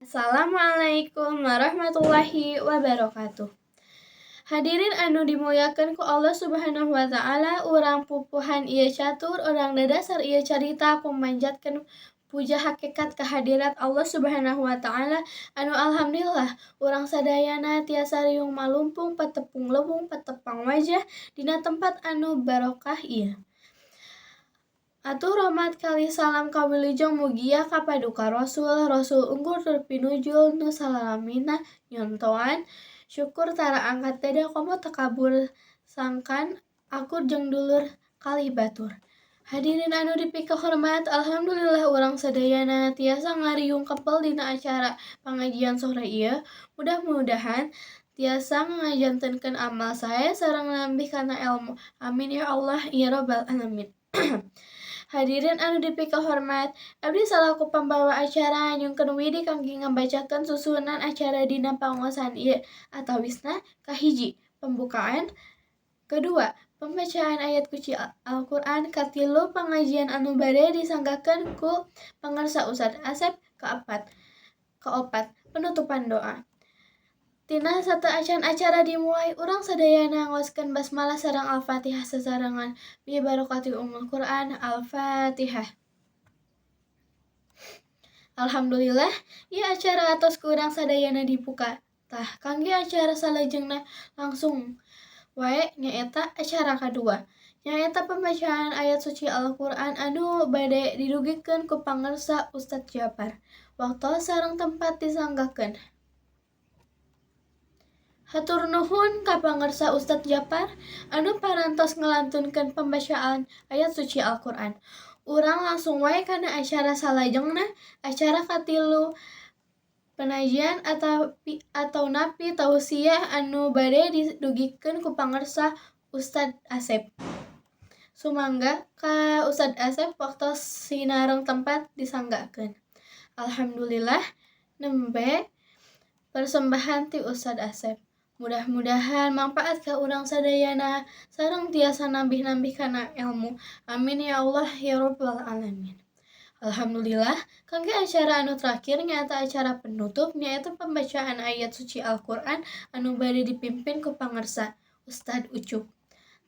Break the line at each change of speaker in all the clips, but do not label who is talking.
Assalamualaikum warahmatullahi wabarakatuh. Hadirin anu dimuliakeun ku Allah Subhanahu wa taala, urang pupuhan ieu catur, urang dadasar ieu carita ku manjatkeun puja hakikat kehadirat Allah Subhanahu wa taala anu alhamdulillah urang sadayana tiasa riung malumpung patepung leuweung patepang wajah dina tempat anu barokah ieu. Atuh rahmat kalih salam kawilujeung mugia ka paduka Rasul, Rasul unggul tur pinujul nu salalamina nyontoan syukur tara angkat dada komo takabur sangkan akur jeung dulur kalih batur. Hadirin anu dipikahormat, alhamdulillah urang sadayana tiasa ngariung kempel dina acara pangajian sore ieu. Mudah-mudahan tiasa ngajantenkeun amal sae sareng nambih kana elmu. Amin ya Allah ya rabbal alamin. Hadirin anu dipikahormat, abdi salaku pambawa acara nyungkeun widi kangge ngabacakeun susunan acara dina panguasan ieu, atawisna kahiji, pembukaan, kedua, pembacaan ayat suci Al-Qur'an, katilu, pangajian anu bade disanggakeun ku pangarsa Ustad Asep, kaopat, penutupan doa. Tina sateuacan acara dimulai, urang sadayana ngaoskeun basmalah sareng Al-Fatihah sasarengan. Bi barokati ummul Qur'an. Al-Fatihah. Alhamdulillah, ieu acara atos ku urang sadayana dibuka. Tah, kangge acara salajengna langsung wae, nyaeta acara kadua. Nyaeta pembacaan ayat suci Al-Qur'an anu bade didugikeun ku pangarsa Ustad Japar. Waktos sareng tempat disanggakeun. Hatur nuhun ka pangarsa Ustad Japar anu parantos ngalantunkeun pembacaan ayat suci Al-Qur'an. Urang langsung wae kana acara salajengna, acara katilu, penajian atanapi tausiah anu bade didugikeun ku pangarsa Ustad Asep. Sumangga ka Ustad Asep, waktos sinareng tempat disanggakeun. Alhamdulillah, nembe persembahan ti Ustad Asep. Mudah-mudahan mangpaat ka urang sadayana sareng tiasa nambih-nambih kana elmu. Amin ya Allah ya rabbal alamin. Alhamdulillah, kangge acara anu terakhir, nyaeta acara penutup, nyaeta pembacaan ayat suci Al-Qur'an anu bade dipimpin ku pangarsa Ustad Ucup.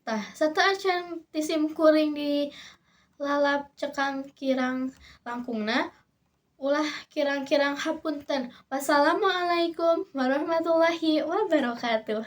Tah, sateuacan ti sim kuring di lalap cekak kirang langkungna, ulah kirang-kirang hapunten. Wassalamualaikum warahmatullahi wabarakatuh.